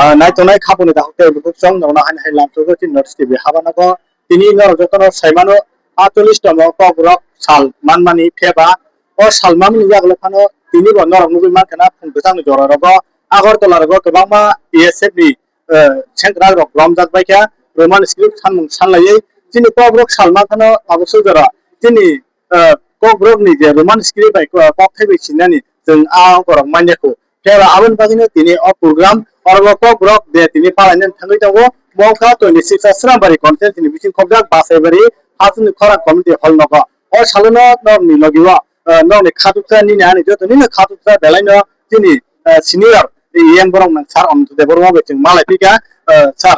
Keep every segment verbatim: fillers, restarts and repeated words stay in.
Ah, naitongnai khaponi dahok tei bukhuk chwng norokno haino hai lamsogo chini North East T V habanago. Tini norok jotono saimano, aatcholish tomo Kokborok sal manmani phiyaba o sal manmani yagulo phano tinibo norok nugwi mankha na phung kwchangni jora rogo Agartala rogo kwbangma B S F ni, eh, sengkrak rok romjak baikha Roman script sanmung sanlaiwi. Chini Kokborok sal mankhano abo sujaro chini, eh, Kokborokni je Roman script bai ko-, kokthai bai sinani chwng a borok manya kho. Phiya ba aboni bagwino tini o program oro bo Kokborok de tini palainani thangwi tongo. Bo wngkha twenty six a Srambari constituency ni bising khobjak Basaibari Hasteni Khorang Community Hall nogo. O salono nokni logi o, eh, nokni khatuksa nini ani joto nini khatuksa belaino chini, eh, senior E M borok nang sir Ananto Debbarma bai chwng malai phika, eh, sir,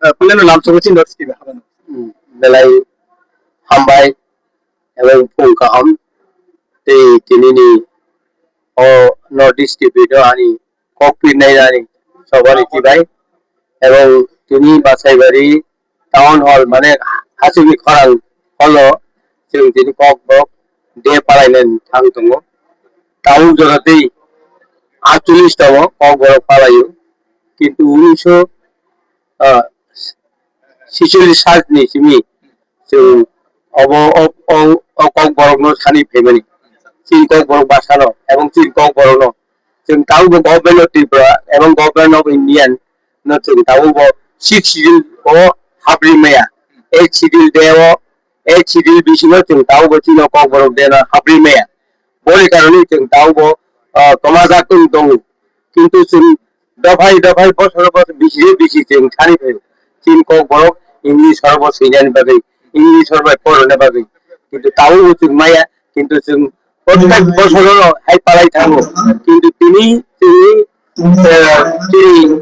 eh, puilano lamsogo chini North East T V habano. Hmm, belai hambai. Ebong phung kaham tei tinini o North East T V no ani kok pirnai ani sobani kibai ebong tini Basaibari town hall mane Hasteni Khorang hall o chwng tini Kokborok de palainani thang tongo. Tabuk jora tei aatcholish tongo Kokborok palaio, kintu unisho, ah, sicholish sajni simi chwng obo o, o, o Kokborokno sani phaimani. Chini Kokborok bwsano ebong chini Kokborokno chwng tabukbo Government of Tripura ebong Government of India no chwng tabukbo Sixth Schedule o hapri maya. Eighth Schedule de o, Eighth Schedule bisingo chwng tabukbo chini Kokborok de no hapri maya. Boni karone chwng tabukbo, ah, tomajak wng tongo. Kintu chwng dophai dophai bosor bosor bisi bisi chwng sani phaio. Chini Kokborok English sorbo swinani bagwi, English sorbo porona bagwi. Kintu tabukbo chwng maya, kintu chwng protek bosoro hai palai thango. Kintu tini chini, eh, chini,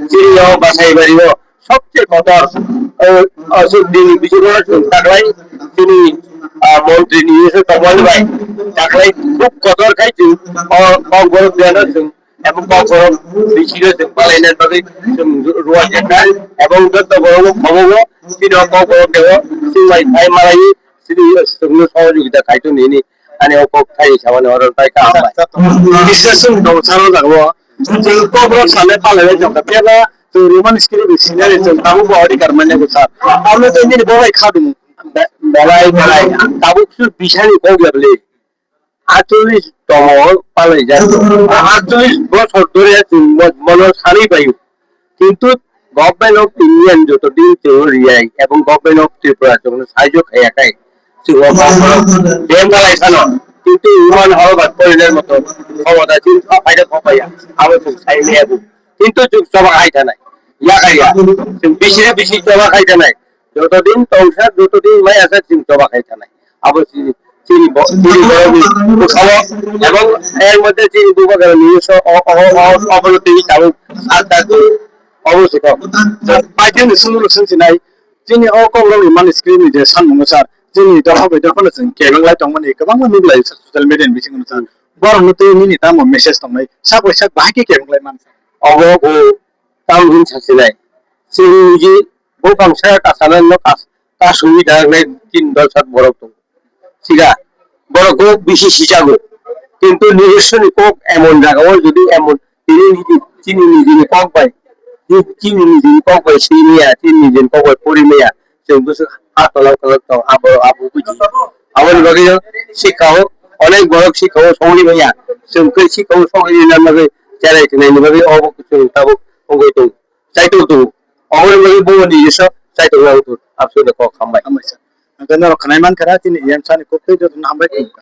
chini o Basaibari o sobse kotor, o, o, chini bisingo chwng taklai chini, ah, montri ni isu tongmani bai taklai khub kotor khai chwng o Kokborok de no chwng Ebong Kokborok bisingo chwng palaina bagwi chwng ruwa jeta. Ebong joto borok bo khobo bo chini o Kokborok deo chwng bai phai malai chini chwngno sohojogita khaito nini ani o kok thai samani oro tai kaham bai. Biseswng dong saro jago chwng Kokborok sale palaina jokta phiyaba chwng Roman script bi sinari chwng tabuk bo odhikar manya ko sar. Amo to nini bo bai khadu. Belai belai tabuk su bisani kok ya bele. Aatcholish tomo palaijak. Aatcholish bosor dhore chwng mo-, mono sanwi paio. Kintu Government of India joto din chwng riyai ebong Government of Tripura chwngno sahajyo khaiya khai chwng o bosor dem palai sano. Kintu iman horo bat porinar moto khomota chwng phaida khopaiya. Abo chwng sai lebu. Kintu chwng choba khai thanai. Yakaiya. Chwng bisire bisi choba khai thanai. Joto din tongsa, joto din mai asa chwng choba khai thanai. Abo chini, chini bo, chini borokni bwsao, ebong er moddhe chini bubagrani so, o, o, o, o, obono tini tabuk sat dak obo se kok. Paithakni sunu rok sung sinai, chini o kokrokni mani screen ni je sanmung sar, chini dopha bai dopha no chwng kebeng lai tongmani kwbangma nuglai social media ni bisingo sar. Borokno tei nini tamo message tongnai, sak bai sak bahai khe kebeng lai man sar. Obo bo tamo hin sa sinai. Chini je buphang saya kasanan no kas-, kasui daraknai tin dol sat borok tongo. Siga, borok go bisi sijago. Kintu nijoswni kok emon jagao jodi emon tini niji, chini nijini kok bai, chini nijini kok bai swi maya, chini nijini kok bai pori maya, chwng bwswk ha tolok tolok tong, abo, abo buji. Aboni bagwi no sikhao, onek borok sikhao songri maya, chwng khe sikhao songri rwna bagwi cherai tongnaini bagwi obo chwng tabuk wngwi tongo. Chaitok tongo. Aboni bagwi bo nijosw chaitok wngwi tongo. Abswkno kok hambai. Hambai sir. Hwnkhe norok khwnai mankha na chini E M sir ni kok tei jotono hambai tongo.